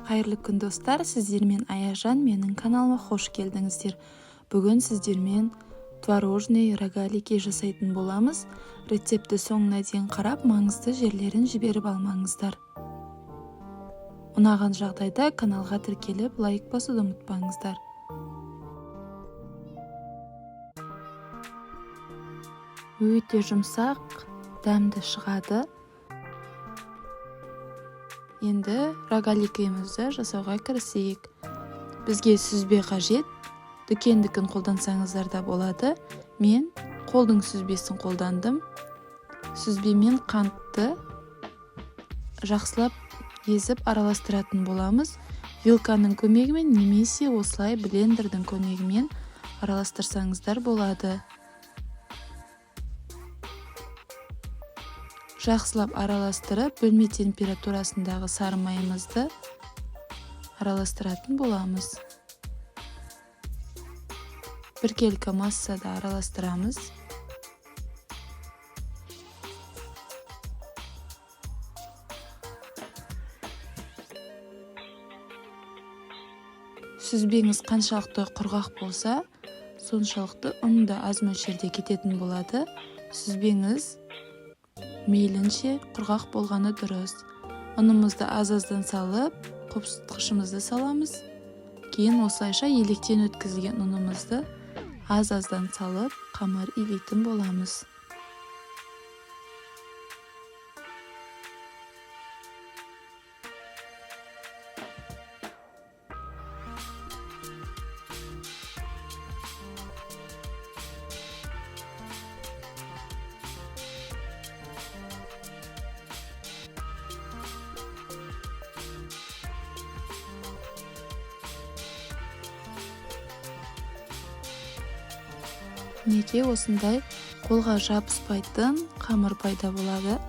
Қайырлы күн, достар! Сіздермен Аяжан. Менің каналыма қош келдіңіздер! Бүгін сіздермен творожный рогалики жасайтын боламыз. Рецептті соңына дейін қарап, маңызды жерлерін жіберіп алмаңыздар. Ұнаған жағдайда каналға тіркеліп, лайк басуды ұмытпаңыздар. Өте жұмсақ, дәмді шығады. Енді рогаликімізді жасауға кірісейік. Бізге сүзбе қажет. Дүкендікін қолдансаңыздар да болады. Мен қолдың сүзбесін қолдандым. Сүзбемен қантты жақсылап езіп араластыратын боламыз. Вилканың көмегімен немесе осылай блендердің көмегімен араластырсаңыздар болады. Жақсылап араластырып, бөлме температурасындағы сары майымызды араластыратын боламыз. Біркелкі массада араластырамыз. Сүзбеңіз қаншалықты құрғақ болса, соншалықты ұн да аз мөлшерде кететін болады. Сүзбеңіз мейлінше құрғақ болғаны дұрыс. Ұнымызды аз-аздан салып, қопсытқышымызды саламыз. Кейін осылайша електен өткізілген ұнымызды аз-аздан салып, қамыр илейтін боламыз. Мінекей, осындай қолға жабыспайтын қамыр пайда болады.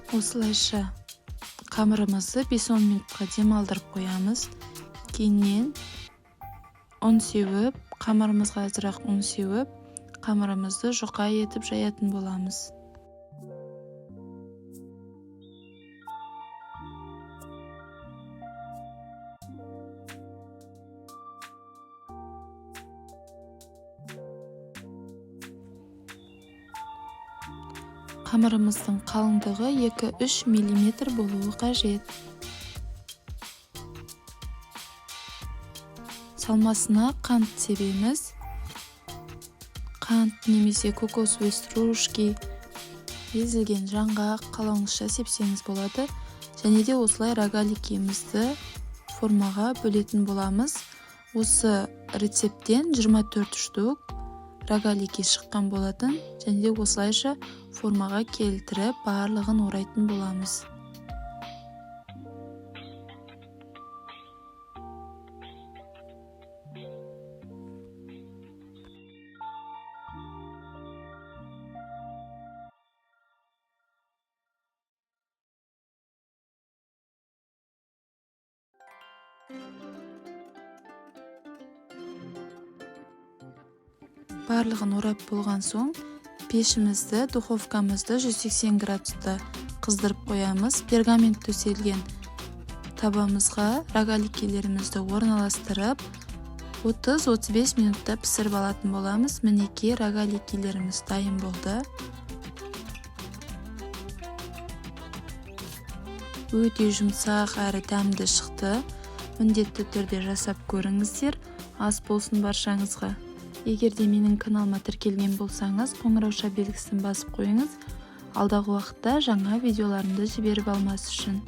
Осылайша қамырымызды 5-10 минутқа демалдырып қоямыз. Кейіннен ұн сеуіп, қамырымызға азырақ ұн сеуіп, қамырымызды жұқа етіп жаятын боламыз. Қамырымыздың қалыңдығы 2-3 миллиметр болуы қажет. Салмасына қант себеміз. Қант немесе кокосовый стружки, езілген жаңғақ, қалауыңызша сепсеңіз болады. Және де осылай рогаликімізді формаға бөлетін боламыз. Осы рецепттен 24 штук рогалики шыққан болатын. Және де осылайша формаға келтіріп, барлығын орайтын боламыз. Барлығын орап болған соң, пешімізді, духовкамызды 180 градуста қыздырып қоямыз. Пергамент төселген табамызға рогаликелерімізді орналастырып, 30-35 минутта пісіріп алатын боламыз. Мінекей, рогаликелеріміз дайын болды. Өте жұмсақ әрі дәмді шықты. Міндетті түрде жасап көріңіздер. Ас болсын баршаңызға! Егер де менің каналыма тіркелген болсаңыз, қоңырауша белгісін басып қойыңыз. Алдағы уақытта жаңа видеоларымды жіберіп алмас үшін.